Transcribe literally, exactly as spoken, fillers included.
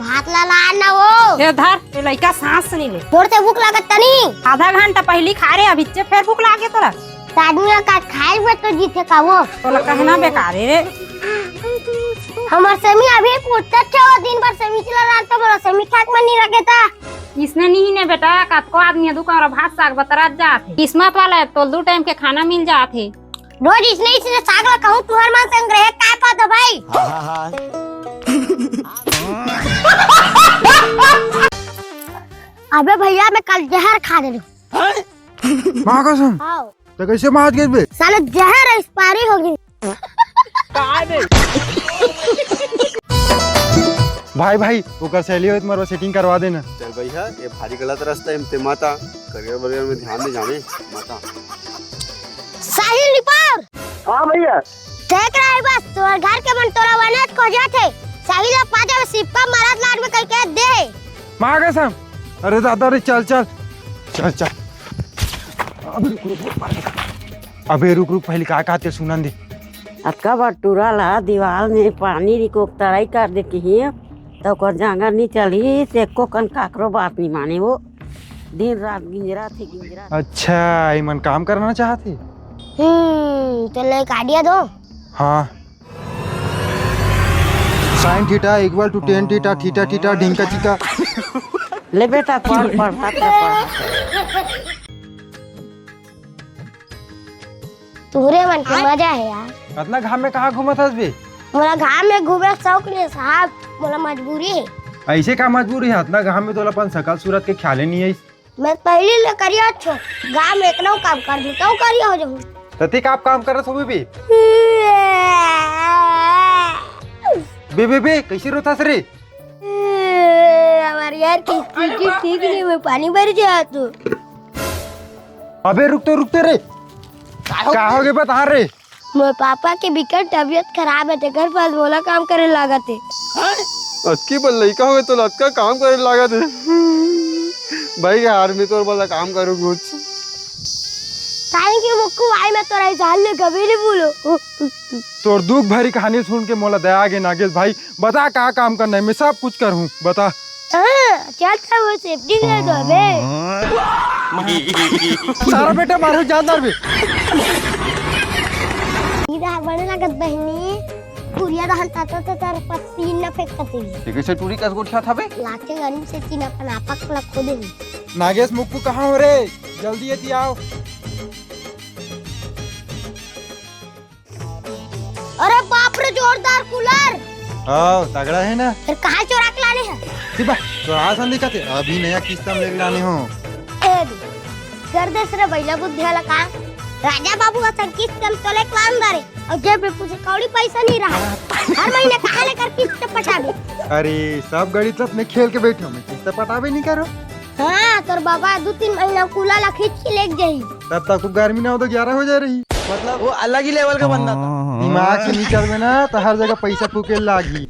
भात ला ला ना वो। ए धर, ए लइका सांस नइ ले। तोर से भूख लागत तनी। आधा घंटा पहिली खा रे, अभिच्चे फेर भूख लागे तोला। त आदमी का खाए में तो जीथे का वो? तोला कहना बेकार हे रे। हमर सेमी अभी फूटत हे, वो दिन भर सेमी चला रहा तो मोला सेमी खाए के मन नइ लगे ता। इसने नहीं ने बेटा, कतको आदमी हे, दू कमरा भात साग बतरात जात हे। किस्मत वाला हे, तोल दू टाइम के खाना मिल जात हे। रोज इसने, इसने साग ला कहूँ तुहर मन संग रहे, काय पता भाई? अबे भैया, मैं कल जहर खा डरे हूँ। माँ कसम। हाँ। त कइसे मात गे बे? साले जहर एक्सपायरी हो गे। भाई, भाई, ओकर सहेली होय त मोर सेटिंग करवा देना। चल भैया, ये भारी गलत रस्ता हे, ते मत आ। करियर बरियर में ध्यान दे जाने, मत आ। साहिल निपार। हाँ भैया। देख रहा हे बस, तोर घर के मन तोला बने खोजत हे। साहिल अब पाजा में सिपका मारत लाड में कहीं के दे। माँ कसम। अरे दादा रे, चल, चल। चल, चल। अबे रुक, रुक, रुक। अबे रुक, रुक, पहिली का कहत हे सुनन दे। अतका बड़ टूरा ला दीवाल में पानी रिकोक तराई कर दे किही, त ओकर जांगर नइ चलही, से एको कन काकरो बात नइ माने वो। दिन रात गिंजरा थे, गिंजरा थे। अच्छा, इमन काम करना चाहत हे? हम्म, तो ले काटिया दो। हाँ। Sin theta equal to tan theta, theta, theta, ढिंका चिका। ले बेटा, पढ़, पढ़, पढ़, पढ़। तुहरे मन के मजा हे यार। अतना घाम में कहाँ घूमत हस बे? मोला घाम में घूमे के शौक नइ हे साहब, मोला मजबूरी हे। अइसे का मजबूरी हे? अतना घाम में तोला अपन सकल सूरत के ख्याले नइ आइस। मैं पहिली ले करिया छो, घाम में एकनौ काम कर दूँ, तौ करिया हो जाहूँ। त ते का काम करत होबे बे? बे, बे, बे, कइसे रोथस रे? हमारे यार की स्थिति ठीक नइ हे, मैं पानी भर जात हूँ। अबे रुक तो, रुक तो रे। का हो गे बता रे? मोर पापा के बिकट तबीयत खराब हे, तेकर बाद मोला काम करे लागत हे। अतकी बड़ लइका होगे तोला अतका काम करे लागत हे। भाई के हार में तोर वाला काम करो कुछ। Thank you मुक्कू भाई, मैं तोला इस हाल में कभी नहीं भूलूं। तोर दुख भरी कहानी सुन के मोला दया आगे नागेश भाई, बता का काम करना हे, मैं सब कुछ करहूँ, बता। हाँ, चल त वो सेफ्टी कर दो बे। सारा बेटा मारो जानदार बे। इधर बने लगत बहिनी, कुरिया दहन तातो तो तार पसीन न फेंकत ही। ये कइसे टूरी कस गोठियात हबे? लाके गन से तीन अपन आपक लखो दे। नागेश मुक्कू कहाँ हो रे? जल्दी एती आओ। अरे बाप रे, जोरदार कूलर। हाँ, तगड़ा हे ना। फेर कहाँ चोरा के लाने हस? ठीक बा, चोरा सन दिखत हे। अभी नया किस्त में लेके लाने हों। ए दे, कर दे रे बइला बुद्धि वाला काम। राजा बाबू असन किस्त में तोले के लान दारे। अउ जेब में कुछ कौड़ी पइसा नइ रहा। हर महीना कहाँ ले कर किस्त पटाबे? अरे, सब घड़ी तो अपने खेल के बइठे हों, मैं किस्त पटाबे नइ करों। हाँ, तोर बाबा दू तीन महीना कूलर ला खींच के लेके जाही। तब तक तो गर्मी ना हो तो ग्यारह हो जा रही। मतलब वो अलग ही level का बंदा था। दिमाग से नइ चलबे ना तो हर जगह पइसा फूके लागही।